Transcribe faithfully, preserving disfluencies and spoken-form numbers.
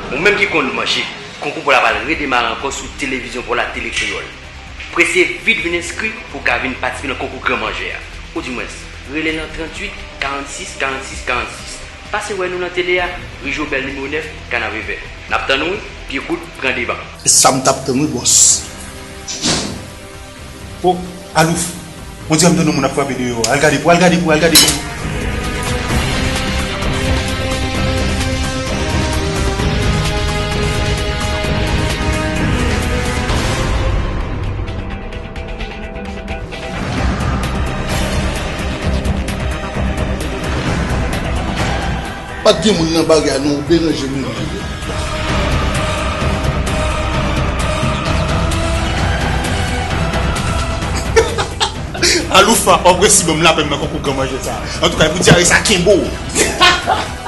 Ou menm ki konn manje, konkou Pòla pral redemare ankò sou televizyon Pòla, Tele Kreyòl. Prese vit vin enskri pou w ka vin patisipe nan konkou Gran Manje a. Oudimwens, rele nan tranntuit, karannsis, karannsis, karannsis. Pase wè nou nan tele a, ri Jobèl nimewo nèf, Kanavevè. N ap tann ou wi, pye kout, pran devan. E sa m t ap tann wi, bòs. O, Alouf, on dirè m tande yon moun ap frape deyò a. Al gade pou, al gade pou, al gade pou. Pa t gen moun nan bagay la non, ou deranje m wi. Aloufa, w ap resi ban m lapenn nan konkou Gran Manje sa. Antouka, e pou dyare sa kenbe w.